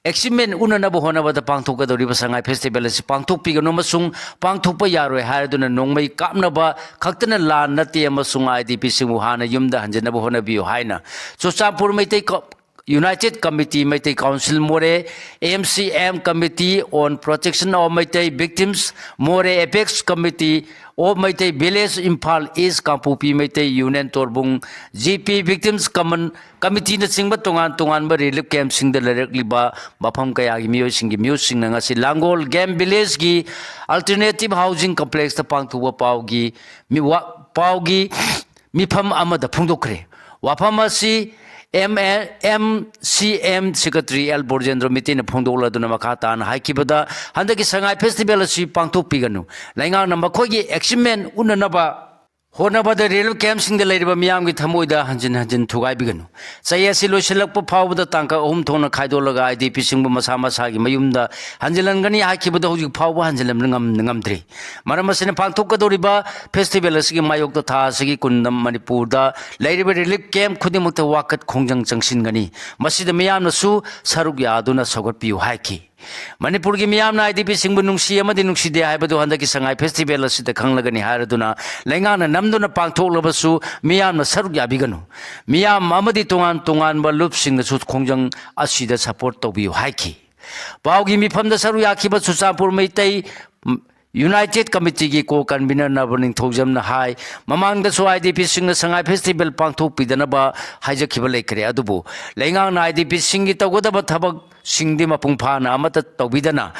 ꯑꯦꯆꯤꯞꯃꯦꯟ ꯎꯅꯅꯕ ꯍꯣꯠꯅꯕꯗ ꯄꯥꯡꯊꯣꯛꯀꯗꯧꯔꯤꯕ ꯁꯉꯥꯏ ꯐꯦꯁꯇꯤꯚꯦꯜ ꯑꯁꯤ ꯄꯥꯡꯊꯣꯛꯄꯤꯒꯅꯨ ꯑꯃꯁꯨꯡ ꯄꯥꯡꯊꯣꯛꯄ ꯌꯥꯔꯣꯏ ꯍꯥꯏꯔꯗꯨꯅ ꯅꯣꯡꯃꯩ ꯀꯥꯞꯅꯕ ꯈꯛꯇꯅ ꯂꯥꯟ ꯅꯠꯇꯦ ꯑꯃꯁꯨꯡ ꯑꯥꯏ ꯗꯤ ꯄꯤꯁꯤꯡꯕꯨ ꯍꯥꯟꯅ ꯌꯨꯝꯗ ꯍꯟꯖꯤꯟꯅꯕ ꯍꯣꯠꯅꯕꯤꯌꯨ ꯍꯥꯏꯅ ꯆꯨꯔꯆꯥꯟꯄꯨꯔ ꯃꯩꯇꯩ ꯀ-, United Committee Meitei Council Moreh, M C M Committee on Protection of Meitei Victims Moreh, Apex Committee of Meitei Village Imphal East, Kangpokpi Meitei Union Torbung, G P Victims Common Committeeꯅꯆꯤꯡꯕ ꯇꯣꯉꯥꯟ ꯇꯣꯉꯥꯟꯕ relief campꯁꯤꯡꯗ ꯂꯩꯔꯛꯂꯤꯕ ꯃꯐꯝ ꯀꯌꯥꯒꯤ ꯃꯤꯑꯣꯏꯁꯤꯡꯒꯤ ꯃꯤꯍꯨꯠꯁꯤꯡꯅ ꯉꯁꯤ ꯂꯥꯡꯒꯣꯜ Game Villageꯀꯤ Alternative Housing Complexꯇ ꯄꯥꯡꯊꯣꯛꯄ ꯄꯥꯎꯒꯤ ꯃꯤ-, ꯋꯥ-, ꯄꯥꯎꯒꯤ ꯃꯤꯐꯝ ꯑꯃꯗ ꯐꯣꯡꯗꯣꯛꯈ꯭ꯔꯦ꯫ ꯋꯥꯐꯝ ꯑꯁꯤ M-, M C M Secretary L ꯕ꯭ꯔꯣꯖꯦꯟꯗ꯭ꯔꯣ ꯃꯤꯇꯩꯅ ꯐꯣꯡꯗꯣꯛꯂꯗꯨꯅ ꯃꯈꯥ ꯇꯥꯅ ꯍꯥꯏꯈꯤꯕꯗ, ꯍꯟꯗꯛꯀꯤ ꯁꯉꯥꯏ festival ꯑꯁꯤ ꯄꯥꯡꯊꯣꯛꯄꯤꯒꯅꯨ꯫ ꯂꯩꯉꯥꯛꯅ ꯃꯈꯣꯏꯒꯤ achievement ꯎꯠꯅꯅꯕ ꯍꯣꯠꯅꯕꯗ relief campꯁꯤꯡꯗ ꯂꯩꯔꯤꯕ ꯃꯤꯌꯥꯝꯒꯤ ꯊꯃꯣꯏꯗ ꯍꯟꯖꯤꯟ ꯍꯟꯖꯤꯟ ꯊꯨꯒꯥꯏꯕꯤꯒꯅꯨ꯫ ꯆꯍꯤ ꯑꯁꯤ ꯂꯣꯏꯁꯤꯜꯂꯛꯄ ꯐꯥꯎꯕꯗ ꯇꯥꯡꯀꯛ ꯑꯍꯨꯝ ꯊꯣꯛꯅ ꯈꯥꯏꯗꯣꯛꯂꯒ IDPꯁꯤꯡꯕꯨ ꯃꯁꯥ ꯃꯁꯥꯒꯤ ꯃꯌꯨꯝꯗ ꯍꯟꯖꯤꯜꯍꯟꯒꯅꯤ ꯍꯥꯏꯈꯤꯕꯗꯨ ꯍꯧꯖꯤꯛ ꯐꯥꯎꯕ ꯍꯟꯖꯤꯜꯍꯟꯕ ꯉꯝ-, ꯉꯝꯗ꯭ꯔꯤ꯫ ꯃꯔꯝ ꯑꯁꯤꯅ ꯄꯥꯡꯊꯣꯛꯀꯗꯧꯔꯤꯕ festival ꯑꯁꯤꯒꯤ ꯃꯥꯌꯣꯛꯇ ꯊꯥ ꯑꯁꯤꯒꯤ ꯀꯨꯟꯗ ꯃꯅꯤꯄꯨꯔꯗ ꯂꯩꯔꯤꯕ relief camp ꯈꯨꯗꯤꯡꯃꯛꯇ ꯋꯥꯀꯠ ꯈꯣꯡꯖꯪ ꯆꯪꯁꯤꯟꯒꯅꯤ꯫ ꯃꯁꯤꯗ ꯃꯤꯌꯥꯝꯅꯁꯨ ꯁꯔꯨꯛ ꯌꯥꯗꯨꯅ ꯁꯧꯒꯠꯄꯤꯌꯨ ꯍꯥꯏꯈꯤ꯫ ꯃꯅꯤꯄꯨꯔꯒꯤ ꯃꯤꯌꯥꯝꯅ IDPꯁꯤꯡꯕꯨ ꯅꯨꯡꯁꯤ ꯑꯃꯗꯤ ꯅꯨꯡꯁꯤꯗꯦ ꯍꯥꯏꯕꯗꯨ ꯍꯟꯗꯛꯀꯤ ꯁꯉꯥꯏ festival ꯑꯁꯤꯗ ꯈꯪꯂꯒꯅꯤ ꯍꯥꯏꯔꯗꯨꯅ ꯂꯩꯉꯥꯛꯅ ꯅꯝꯗꯨꯅ ꯄꯥꯡꯊꯣꯛꯂꯕꯁꯨ ꯃꯤꯌꯥꯝꯅ ꯁꯔꯨꯛ ꯌꯥꯕꯤꯒꯅꯨ꯫ ꯃꯤꯌꯥꯝ ꯑꯃꯗꯤ ꯇꯣꯉꯥꯟ ꯇꯣꯉꯥꯟꯕ ꯂꯨꯞꯁꯤꯡꯅꯁꯨ ꯈꯣꯡꯖꯪ ꯑꯁꯤꯗ support ꯇꯧꯕꯤꯌꯨ ꯍꯥꯏꯈꯤ꯫ ꯄꯥꯎꯒꯤ ꯃꯤꯐꯝꯗ ꯁꯔꯨꯛ ꯌꯥꯈꯤꯕ ꯆꯨꯔꯆꯥꯟꯄꯨꯔ ꯃꯩꯇꯩ United Committeeꯒꯤ co-convener ꯅꯕ ꯅꯤꯡꯊꯧꯖꯝꯅ ꯍꯥꯏ, ꯃꯃꯥꯡꯗꯁꯨ IDPꯁꯤꯡꯅ ꯁꯉꯥꯏ festival ꯄꯥꯡꯊꯣꯛꯄꯤꯗꯅꯕ ꯍꯥꯏꯖꯈꯤꯕ ꯂꯩꯈ꯭ꯔꯦ, ꯑꯗꯨꯕꯨ ꯂꯩꯉꯥꯛꯅ IDPꯁꯤꯡꯒꯤ ꯇꯧꯒꯗꯕ ꯊꯕꯛꯁꯤꯡꯗꯤ ꯃꯄꯨꯡ ꯐꯥꯅ ꯑꯃꯠꯇ ꯇꯧꯕꯤꯗꯅ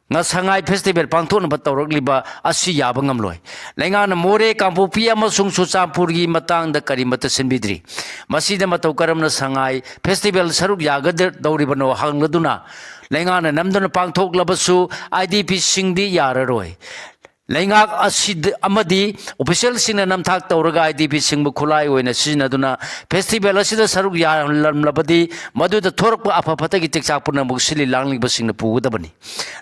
ꯉ-, ꯁꯉꯥꯏ festival ꯄꯥꯡꯊꯣꯛꯅꯕ ꯇꯧꯔꯛꯂꯤꯕ ꯑꯁꯤ ꯌꯥꯕ ꯉꯝꯂꯣꯏ꯫ ꯂꯩꯉꯥꯛꯅ ꯃꯣꯔꯦ, ꯀꯥꯡꯄꯣꯛꯄꯤ ꯑꯃꯁꯨꯡ ꯆꯨꯔꯆꯥꯟꯄꯨꯔꯒꯤ ꯃꯇꯥꯡꯗ ꯀꯔꯤꯃꯠꯇ ꯁꯤꯟꯕꯤꯗ꯭ꯔꯤ꯫ ꯃꯁꯤꯗ ꯃꯇꯧ ꯀꯔꯝꯅ ꯁꯉꯥꯏ festival ꯁꯔꯨꯛ ꯌꯥꯒꯗꯧꯔꯤꯕꯅꯣ ꯍꯪꯂꯗꯨꯅ ꯂꯩꯉꯥꯛꯅ ꯅꯝꯗꯨꯅ ꯄꯥꯡꯊꯣꯛꯂꯕꯁꯨ IDPꯁꯤꯡꯗꯤ ꯌꯥꯔꯔꯣꯏ꯫ ꯂꯩꯉꯥꯛ ꯑꯁꯤꯗ ꯑꯃꯗꯤ officialꯁꯤꯡꯅ ꯅꯝꯊꯥꯛ ꯇꯧꯔꯒ IDPꯁꯤꯡꯕꯨ ꯈꯨꯠꯂꯥꯏ ꯑꯣꯏꯅ ꯁꯤꯖꯤꯟꯅꯗꯨꯅ festival ꯑꯁꯤꯗ ꯁꯔꯨꯛ ꯌꯥꯍꯜꯂꯝꯂꯕꯗꯤ ꯃꯗꯨꯗ ꯊꯣꯔꯛꯄ ꯑꯐ ꯐꯠꯇꯒꯤ ꯇꯦꯛꯆꯥꯛ ꯄꯨꯝꯅꯃꯛ ꯁꯤꯜꯂꯤ ꯂꯥꯡꯂꯤꯕꯁꯤꯡꯅ ꯄꯨꯒꯗꯕꯅꯤ꯫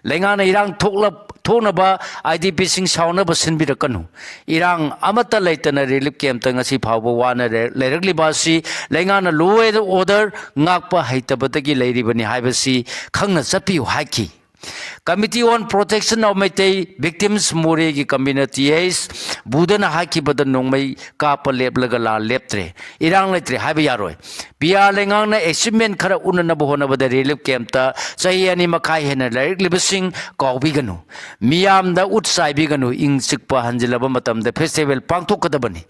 ꯂꯩꯉꯥꯛꯅ ꯏꯔꯥꯡ ꯊꯣꯛꯂꯞ-, ꯊꯣꯛꯅꯕ IDPꯁꯤꯡ ꯁꯥꯎꯅꯕ ꯁꯤꯟꯕꯤꯔꯛꯀꯅꯨ꯫ ꯏꯔꯥꯡ ꯑꯃꯠꯇ ꯂꯩꯇꯅ relief campꯇ ꯉꯁꯤ ꯐꯥꯎꯕ ꯋꯥꯅ ꯂꯩ-, ꯂꯩꯔꯛꯂꯤꯕ ꯑꯁꯤ ꯂꯩꯉꯥꯛꯅ law and order ꯉꯥꯛꯄ ꯍꯩꯇꯕꯗꯒꯤ ꯂꯩꯔꯤꯕꯅꯤ ꯍꯥꯏꯕꯁꯤ ꯈꯪꯅ ꯆꯠꯄꯤꯌꯨ ꯍꯥꯏꯈꯤ꯫ Committee on Protection of Meitei Victims Moreꯒꯤ convener ꯇꯤ ꯑꯩꯆ ꯕꯨꯙꯅ ꯍꯥꯏꯈꯤꯕꯗ ꯅꯣꯡꯃꯩ ꯀꯥꯞꯄ ꯂꯦꯞꯂꯒ ꯂꯥꯟ ꯂꯦꯞꯇ꯭ꯔꯦ, ꯏꯔꯥꯡ ꯂꯩꯇ꯭ꯔꯦ ꯍꯥꯏꯕ ꯌꯥꯔꯣꯏ꯫ ꯄꯤ ꯑꯥꯔ ꯂꯩꯉꯥꯛꯅ achievement ꯈꯔ ꯎꯠꯅꯅꯕ ꯍꯣꯠꯅꯕꯗ relief campꯇ ꯆꯍꯤ ꯑꯅꯤ ꯃꯈꯥꯏ ꯍꯦꯟꯅ ꯂꯥꯏꯔꯤꯛ ꯂꯤꯕꯁꯤꯡ ꯀꯥꯎꯕꯤꯒꯅꯨ, ꯃꯤꯌꯥꯝꯗ ꯎꯠ ꯆꯥꯏꯕꯤꯒꯅꯨ꯫ ꯏꯪ ꯆꯤꯛꯄ ꯍꯟꯖꯤꯜꯂꯕ ꯃꯇꯝꯗ festival ꯄꯥꯡꯊꯣꯛꯀꯗꯕꯅꯤ꯫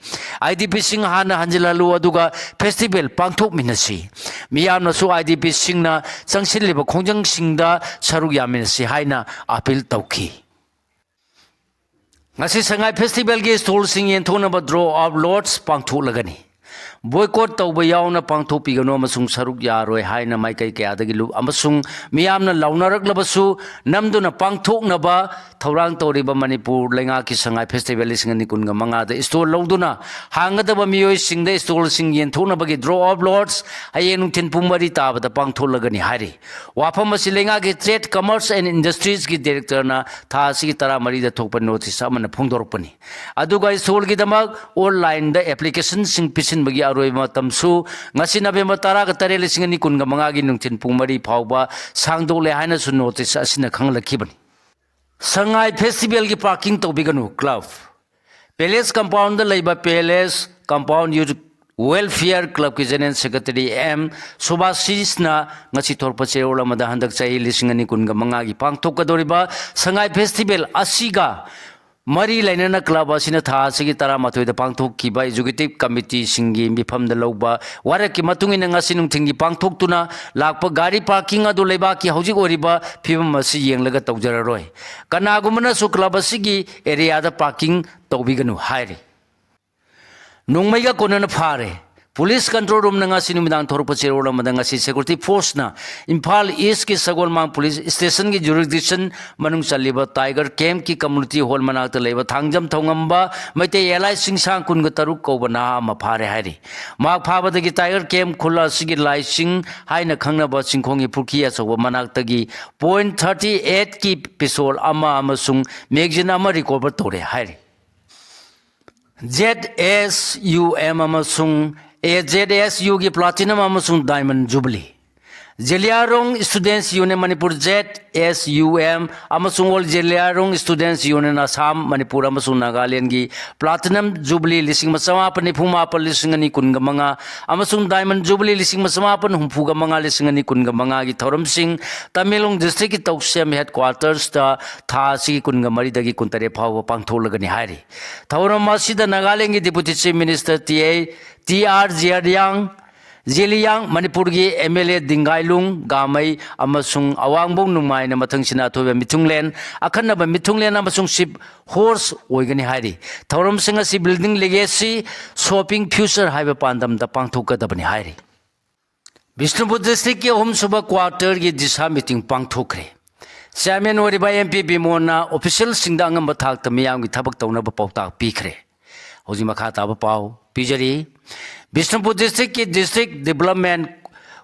ꯑꯥꯏ ꯗꯤ ꯄꯤꯁꯤꯡ ꯍꯥꯟꯅ ꯍꯟꯖꯤꯜꯍꯜꯂꯨ, ꯑꯗꯨꯒ festival ꯄꯥꯡꯊꯣꯛꯃꯤꯟꯅꯁꯤ꯫ ꯃꯤꯌꯥꯝꯅꯁꯨ ꯑꯥꯏ ꯗꯤ ꯄꯤꯁꯤꯡꯅ ꯆꯪꯁꯤꯜꯂꯤꯕ ꯈꯣꯡꯖꯪꯁꯤꯡꯗ ꯁꯔꯨꯛ ꯌꯥꯃꯤꯟꯅꯁꯤ ꯍꯥꯏꯅ appeal ꯇꯧꯈꯤ꯫ ꯉꯁꯤ ꯁꯉꯥꯏ festivalꯒꯤ stallꯁꯤꯡ ꯌꯦꯟꯊꯣꯛꯅꯕ draw of lots ꯄꯥꯡꯊꯣꯛꯂꯒꯅꯤ꯫ Boycott ꯇꯧꯕ ꯌꯥꯎꯅ ꯄꯥꯡꯊꯣꯛꯄꯤꯒꯅꯨ ꯑꯃꯁꯨꯡ ꯁꯔꯨꯛ ꯌꯥꯔꯣꯏ ꯍꯥꯏꯅ ꯃꯥꯏꯀꯩ ꯀꯌꯥꯗꯒꯤ ꯂꯨꯞ ꯑꯃꯁꯨꯡ ꯃꯤꯌꯥꯝꯅ ꯂꯥꯎꯅꯔꯛꯂꯕꯁꯨ, ꯅꯝꯗꯨꯅ ꯄꯥꯡꯊꯣꯛꯅꯕ ꯊꯧꯔꯥꯡ ꯇꯧꯔꯤꯕ ꯃꯅꯤꯄꯨꯔ ꯂꯩꯉꯥꯛꯀꯤ ꯁꯉꯥꯏ festival ꯂꯤꯁꯤꯡ ꯑꯅꯤ ꯀꯨꯟꯒ ꯃꯉꯥꯗ stall ꯂꯧꯗꯨꯅ ꯍꯥꯡꯒꯗꯕ ꯃꯤꯑꯣꯏꯁꯤꯡꯗ stallꯁꯤꯡ ꯌꯦꯟꯊꯣꯛꯅꯕꯒꯤ draw of lots ꯍꯌꯦꯡ ꯅꯨꯡꯊꯤꯜ ꯄꯨꯡ ꯃꯔꯤ ꯇꯥꯕꯗ ꯄꯥꯡꯊꯣꯛꯂꯒꯅꯤ ꯍꯥꯏꯔꯤ꯫ ꯋꯥꯐꯝ ꯑꯁꯤ ꯂꯩꯉꯥꯛꯀꯤ Trade, Commerce and Industriesꯀꯤ directorꯅ ꯊꯥ ꯑꯁꯤꯒꯤ ꯇꯔꯥꯃꯔꯤꯗ ꯊꯣꯛꯄ notice ꯑꯃꯅ ꯐꯣꯡꯗꯣꯔꯛꯄꯅꯤ꯫ ꯑꯗꯨꯒ stallꯒꯤꯗꯃꯛ onlineꯗ applicationꯁꯤꯡ ꯄꯤꯁꯤꯟꯕꯒꯤ ꯑꯔꯣꯏꯕ ꯃꯇꯝꯁꯨ ꯉꯁꯤ November ꯇꯔꯥꯒ ꯇꯔꯦꯠ, ꯂꯤꯁꯤꯡ ꯑꯅꯤ ꯀꯨꯟꯒ ꯃꯉꯥꯒꯤ ꯅꯨꯡꯊꯤꯜ ꯄꯨꯡ ꯃꯔꯤ ꯐꯥꯎꯕ ꯁꯥꯡꯗꯣꯛꯂꯦ ꯍꯥꯏꯅꯁꯨ notice ꯑꯁꯤꯅ ꯈꯪꯍꯜꯂꯛꯈꯤꯕꯅꯤ꯫ ꯁꯉꯥꯏ festivalꯒꯤ parking ꯇꯧꯕꯤꯒꯅꯨ꯫ Club, Palace compoundꯗ ꯂꯩꯕ Palace Compound Youth Welfare Clubꯀꯤ General Secretary ꯑꯦꯝ ꯁꯨꯚꯥꯁꯤꯁꯅ ꯉꯁꯤ ꯊꯣꯔꯛꯄ ꯆꯦꯔꯣꯜ ꯑꯃꯗ ꯍꯟꯗꯛ ꯆꯍꯤ ꯂꯤꯁꯤꯡ ꯑꯅꯤ ꯀꯨꯟꯒ ꯃꯉꯥꯒꯤ ꯄꯥꯡꯊꯣꯛꯀꯗꯧꯔꯤꯕ ꯁꯉꯥꯏ festival ꯑꯁꯤꯒ ꯃꯔꯤ ꯂꯩꯅꯅ club ꯑꯁꯤꯅ ꯊꯥ ꯑꯁꯤꯒꯤ ꯇꯔꯥꯃꯥꯊꯣꯏꯗ ꯄꯥꯡꯊꯣꯛꯈꯤꯕ executive committeeꯁꯤꯡꯒꯤ ꯃꯤꯐꯝꯗ ꯂꯧꯕ ꯋꯥꯔꯦꯞꯀꯤ ꯃꯇꯨꯡ ꯏꯟꯅ ꯉꯁꯤ ꯅꯨꯡꯊꯤꯜꯒꯤ ꯄꯥꯡꯊꯣꯛꯇꯨꯅ ꯂꯥꯛꯄ ꯒꯥꯔꯤ parking ꯑꯗꯨ ꯂꯩꯕꯥꯛꯀꯤ ꯍꯧꯖꯤꯛ ꯑꯣꯏꯔꯤꯕ ꯐꯤꯕꯝ ꯑꯁꯤ ꯌꯦꯡꯂꯒ ꯇꯧꯖꯔꯔꯣꯏ꯫ ꯀꯅꯥꯒꯨꯝꯕꯅꯁꯨ club ꯑꯁꯤꯒꯤ areaꯗ parking ꯇꯧꯕꯤꯒꯅꯨ ꯍꯥꯏꯔꯤ꯫ ꯅꯣꯡꯃꯩꯒ ꯀꯣꯟꯅꯅ ꯐꯥꯔꯦ꯫ Police control roomꯅ ꯉꯁꯤ ꯅꯨꯃꯤꯗꯥꯡ ꯊꯣꯔꯛꯄ ꯆꯦꯔꯣꯜ ꯑꯃꯗ ꯉꯁꯤ security forceꯅ ꯏꯝꯐꯥꯜ Eastꯀꯤ ꯁꯒꯣꯜꯃꯥꯡ police stationꯒꯤ jurisdiction ꯃꯅꯨꯡ ꯆꯜꯂꯤꯕ Tiger Campꯀꯤ community hall ꯃꯅꯥꯛꯇ ꯂꯩꯕ ꯊꯥꯡꯖꯝ ꯊꯧꯉꯝꯕ ꯃꯩꯇꯩ ꯑꯦꯂꯥꯏ ꯆꯤꯡꯁꯥꯡ ꯀꯨꯟꯒ ꯇꯔꯨꯛ ꯀꯧꯕ ꯅꯍꯥ ꯑꯃ ꯐꯥꯔꯦ ꯍꯥꯏꯔꯤ꯫ ꯃꯍꯥꯛ ꯐꯥꯕꯗꯒꯤ Tiger Camp ꯈꯨꯜ ꯑꯁꯤꯒꯤ ꯂꯥꯏꯆꯤꯡ ꯍꯥꯏꯅ ꯈꯪꯅꯕ ꯆꯤꯡꯈꯣꯡꯒꯤ ꯄꯨꯈ꯭ꯔꯤ ꯑꯆꯧꯕ ꯃꯅꯥꯛꯇꯒꯤ point thirty eightꯀꯤ pistol ꯑꯃ ꯑꯃꯁꯨꯡ magazine ꯑꯃ recover ꯇꯧꯔꯦ ꯍꯥꯏꯔꯤ꯫ ꯖꯦꯠ ꯑꯦꯁ ꯌꯨ ꯑꯦꯝ ꯑꯃꯁꯨꯡ ꯑꯦ ꯖꯦꯠ ꯑꯦꯁ ꯌꯨꯒꯤ Platinum ꯑꯃꯁꯨꯡ Diamond Jubilee, Zeliangrong Students Union Manipur, Z S U M, ꯑꯃꯁꯨꯡ All Zeliangrong Students Union Assam, Manipur ꯑꯃꯁꯨꯡ ꯅꯥꯒꯥꯂꯦꯟꯒꯤ Platinum Jubilee ꯂꯤꯁꯤꯡ ꯑꯃ ꯆꯃꯥꯄꯟ ꯅꯤꯐꯨ ꯃꯥꯄꯟ, ꯂꯤꯁꯤꯡ ꯑꯅꯤ ꯀꯨꯟꯒ ꯃꯉꯥ ꯑꯃꯁꯨꯡ Diamond Jubilee ꯂꯤꯁꯤꯡ ꯑꯃ ꯆꯃꯥꯄꯟ ꯍꯨꯝꯐꯨꯒ ꯃꯉꯥ, ꯂꯤꯁꯤꯡ ꯑꯅꯤ ꯀꯨꯟꯒ ꯃꯉꯥꯒꯤ ꯊꯧꯔꯝꯁꯤꯡ ꯇꯃꯦꯡꯂꯣꯡ district ꯀꯤ ꯇꯧꯁꯦꯝ headquarters ꯇ ꯊꯥ ꯑꯁꯤꯒꯤ ꯀꯨꯟꯒ ꯃꯔꯤꯗꯒꯤ ꯀꯨꯟꯇꯔꯦꯠ ꯐꯥꯎꯕ ꯄꯥꯡꯊꯣꯛꯂꯒꯅꯤ ꯍꯥꯏꯔꯤ꯫ ꯊꯧꯔꯝ ꯑꯁꯤꯗ ꯅꯥꯒꯥꯂꯦꯟꯒꯤ Deputy Chief Minister T I, T R ꯖꯤꯌꯥꯔꯤꯌꯥꯡ, Zeliang, ꯃꯅꯤꯄꯨꯔꯒꯤ M L A ꯗꯤꯡꯒꯥꯏꯂꯨꯡ ꯒꯥꯃꯩ ꯑꯃꯁꯨꯡ ꯑꯋꯥꯡꯕꯧ ꯅꯨꯡꯃꯥꯏꯅ ꯃꯊꯪꯁꯤꯅ ꯑꯊꯣꯏꯕ ꯃꯤꯊꯨꯡꯂꯦꯟ, ꯑꯈꯟꯅꯕ ꯃꯤꯊꯨꯡꯂꯦꯟ ꯑꯃꯁꯨꯡ chief host ꯑꯣꯏꯒꯅꯤ ꯍꯥꯏꯔꯤ꯫ ꯊꯧꯔꯝꯁꯤꯡ ꯑꯁꯤ Building Legacy, Shaping Future ꯍꯥꯏꯕ ꯄꯥꯟꯗꯝꯗ ꯄꯥꯡꯊꯣꯛꯀꯗꯕꯅꯤ ꯍꯥꯏꯔꯤ꯫ ꯕꯤꯁꯅꯨꯄꯨꯔ district ꯀꯤ ꯑꯍꯨꯝꯁꯨꯕ quarter ꯒꯤ ꯗꯤꯁꯥ meeting ꯄꯥꯡꯊꯣꯛꯈ꯭ꯔꯦ꯫ Chairman ꯑꯣꯏꯔꯤꯕ M P ꯕꯤꯃꯣꯜꯅ official ꯁꯤꯡꯗ ꯑꯉꯝꯕ ꯊꯥꯛꯇ ꯃꯤꯌꯥꯝꯒꯤ ꯊꯕꯛ ꯇꯧꯅꯕ ꯄꯥꯎꯇꯥꯛ ꯄꯤꯈ꯭ꯔꯦ꯫ ꯍꯧꯖꯤꯛ ꯃꯈꯥ ꯇꯥꯕ ꯄꯥꯎ ꯄꯤꯖꯔꯤ꯫ ꯕꯤꯁꯅꯨꯄꯨꯔ district ꯀꯤ District Development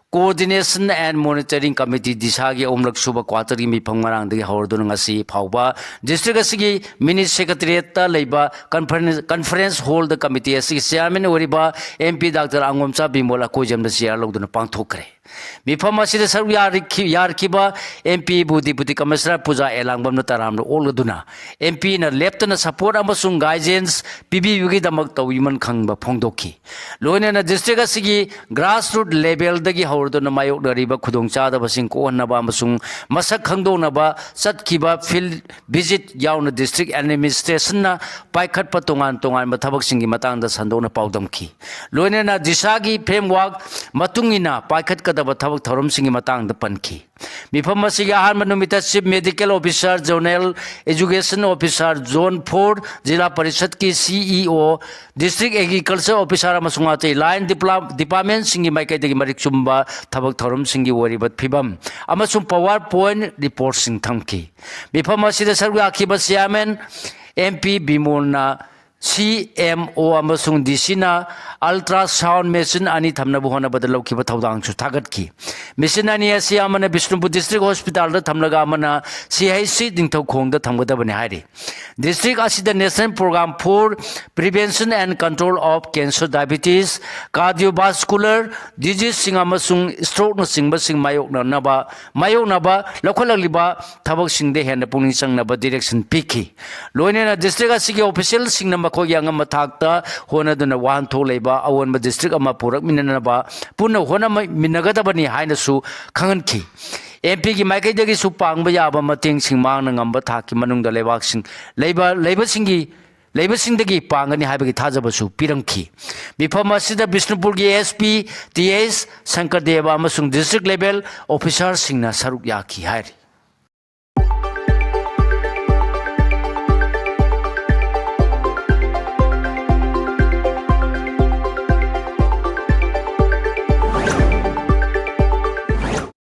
Coordination and Monitoring Committee, ꯗꯤꯁꯥꯒꯤ ꯑꯍꯨꯝꯂꯛ ꯁꯨꯕ quarter ꯒꯤ ꯃꯤꯐꯝ ꯉꯔꯥꯡꯗꯒꯤ ꯍꯧꯔꯗꯨꯅ ꯉꯁꯤ ꯐꯥꯎꯕ district ꯑꯁꯤꯒꯤ mini secretariat ꯇ ꯂꯩꯕ conference, conference hall ꯗ committee ꯑꯁꯤꯒꯤ chairman ꯑꯣꯏꯔꯤꯕ M P Doctor ꯑꯉꯣꯝꯆꯥ Bimol ꯑꯀꯣꯏꯖꯝꯗ chair ꯂꯧꯗꯨꯅ ꯄꯥꯡꯊꯣꯛꯈ꯭ꯔꯦ꯫ ꯃꯤꯐꯝ ꯑꯁꯤꯗ ꯁꯔꯨꯛ ꯌꯥꯔꯤꯈꯤ-, ꯌꯥꯔꯤꯈꯤꯕ M P ꯕꯨ Deputy Commissioner ꯄꯨꯖꯥ ꯑꯦꯂꯥꯡꯕꯝꯅ ꯇꯔꯥꯝꯅ ꯑꯣꯛꯂꯗꯨꯅ, M P ꯅ ꯂꯦꯞꯇꯅ support ꯑꯃꯁꯨꯡ guidance ꯄꯤꯕꯤꯕꯒꯤꯗꯃꯛ ꯇꯧꯕꯤꯃꯟ ꯈꯪꯕ ꯐꯣꯡꯗꯣꯛꯈꯤ꯫ ꯂꯣꯏꯅꯅ district ꯑꯁꯤꯒꯤ grassroot level ꯗꯒꯤ ꯍꯧꯔꯗꯨꯅ ꯃꯥꯌꯣꯛꯅꯔꯤꯕ ꯈꯨꯗꯣꯡꯆꯥꯗꯕꯁꯤꯡ ꯀꯣꯛꯍꯟꯅꯕ ꯑꯃꯁꯨꯡ ꯃꯁꯛ ꯈꯪꯗꯣꯛꯅꯕ ꯆꯠꯈꯤꯕ field visit ꯌꯥꯎꯅ district administration ꯅ ꯄꯥꯏꯈꯠꯄ ꯇꯣꯉꯥꯟ ꯇꯣꯉꯥꯟꯕ ꯊꯕꯛꯁꯤꯡꯒꯤ ꯃꯇꯥꯡꯗ ꯁꯟꯗꯣꯛꯅ ꯄꯥꯎꯗꯝꯈꯤ꯫ ꯂꯣꯏꯅꯅ ꯗꯤꯁꯥꯒꯤ framework ꯃꯇꯨꯡ ꯏꯟꯅ ꯄꯥꯏꯈꯠꯀꯗꯕ ꯊꯕꯛ ꯊꯧꯔꯝꯁꯤꯡꯒꯤ ꯃꯇꯥꯡꯗ ꯄꯟꯈꯤ꯫ ꯃꯤꯐꯝ ꯑꯁꯤꯒꯤ ꯑꯍꯥꯟꯕ ꯅꯨꯃꯤꯠꯇ Chief Medical Officer, Zonal Education Officer, Zone four, ꯖꯤꯂꯥ ꯄꯔꯤꯁꯠꯀꯤ C E O, District Agriculture Officer ꯑꯃꯁꯨꯡ ꯑꯇꯩ line dipla-, department ꯁꯤꯡꯒꯤ ꯃꯥꯏꯀꯩꯗꯒꯤ ꯃꯔꯤꯛ ꯆꯨꯝꯕ ꯊꯕꯛ ꯊꯧꯔꯝꯁꯤꯡꯒꯤ ꯑꯣꯏꯔꯤꯕ ꯐꯤꯕꯝ ꯑꯃꯁꯨꯡ PowerPoint report ꯁꯤꯡ ꯊꯝꯈꯤ꯫ ꯃꯤꯐꯝ ꯑꯁꯤꯗ ꯁꯔꯨꯛ ꯌꯥꯈꯤꯕ Chairman M P ꯕꯤꯃꯣꯜꯅ ꯁꯤ ꯑꯦꯝ ꯑꯣ ꯑꯃꯁꯨꯡ ꯗꯤ ꯁꯤꯅ ꯑꯜꯇ꯭ꯔꯥ ꯁꯥꯎꯟ ꯃꯦꯆꯤꯟ ꯑꯅꯤ ꯊꯝꯅꯕ ꯍꯣꯠꯅꯕꯗ ꯂꯧꯈꯤꯕ ꯊꯧꯗꯥꯡꯁꯨ ꯊꯥꯒꯠꯈꯤ꯫ ꯃꯦꯆꯤꯟ ꯑꯅꯤ ꯑꯁꯤ ꯑꯃꯅ ꯕꯤꯁꯅꯨꯄꯨꯔ ꯗꯤꯁꯇ꯭ꯔꯤꯛ ꯍꯣꯁꯄꯤꯇꯥꯜꯗ ꯊꯝꯂꯒ ꯑꯃꯅ ꯁꯤ ꯑꯩꯆ ꯁꯤ ꯅꯤꯡꯊꯧꯈꯣꯡꯗ ꯊꯝꯒꯗꯕꯅꯤ ꯍꯥꯏꯔꯤ꯫ ꯗꯤꯁꯇ꯭ꯔꯤꯛ ꯑꯁꯤꯗ National Program for Prevention and Control of Cancer, Diabetes, Cardiovascular Diseaseꯁꯤꯡ ꯑꯃꯁꯨꯡ ꯁ꯭ꯇ꯭ꯔꯣꯛꯅꯆꯤꯡꯕꯁꯤꯡ ꯃꯥꯌꯣꯛꯅꯅꯕ ꯃꯥꯌꯣꯛꯅꯕ ꯂꯧꯈꯠꯂꯛꯂꯤꯕ ꯊꯕꯛꯁꯤꯡꯗ ꯍꯦꯟꯅ ꯄꯨꯛꯅꯤꯡ ꯆꯪꯅꯕ ꯗꯤꯔꯦꯛꯁꯟ ꯄꯤꯈꯤ꯫ ꯂꯣꯏꯅꯅ ꯗꯤꯁꯇ꯭ꯔꯤꯛ ꯑꯁꯤꯒꯤ ꯑꯣꯐꯤꯁꯤꯌꯦꯜꯁꯤꯡꯅ ꯃꯈꯣꯏꯒꯤ ꯑꯉꯝꯕ ꯊꯥꯛꯇ ꯍꯣꯠꯅꯗꯨꯅ ꯋꯥꯍꯟꯊꯣꯛ ꯂꯩꯕ ꯑꯑꯣꯟꯕ ꯗꯤꯁꯇ꯭ꯔꯤꯛ ꯑꯃ ꯄꯨꯔꯛꯃꯤꯟꯅꯅꯕ ꯄꯨꯟꯅ ꯍꯣꯠꯅꯃꯤꯟꯅꯒꯗꯕꯅꯤ ꯍꯥꯏꯅꯁꯨ ꯈꯪꯍꯟꯈꯤ꯫ ꯑꯦꯝ ꯄꯤꯒꯤ ꯃꯥꯏꯀꯩꯗꯒꯤꯁꯨ ꯄꯥꯡꯕ ꯌꯥꯕ ꯃꯇꯦꯡꯁꯤꯡ ꯃꯍꯥꯛꯅ ꯉꯝꯕ ꯊꯥꯛꯀꯤ ꯃꯅꯨꯡꯗ ꯂꯩꯕꯥꯛꯁꯤꯡ ꯂꯩꯕ ꯂꯩꯕꯁꯤꯡꯒꯤ ꯂꯩꯕꯁꯤꯡꯗꯒꯤ ꯄꯥꯡꯒꯅꯤ ꯍꯥꯏꯕꯒꯤ ꯊꯥꯖꯕꯁꯨ ꯄꯤꯔꯝꯈꯤ꯫ ꯃꯤꯐꯝ ꯑꯁꯤꯗ ꯕꯤꯁꯅꯨꯄꯨꯔꯒꯤ ꯑꯦꯁ ꯄꯤ ꯇꯤ ꯑꯦꯁ ꯁꯪꯀꯔꯗꯦꯕ ꯑꯃꯁꯨꯡ ꯗꯤꯁꯇ꯭ꯔꯤꯛ ꯂꯦꯚꯦꯜ ꯑꯣꯐꯤꯁꯥꯔꯁꯤꯡꯅ ꯁꯔꯨꯛ ꯌꯥꯈꯤ ꯍꯥꯏꯔꯤ꯫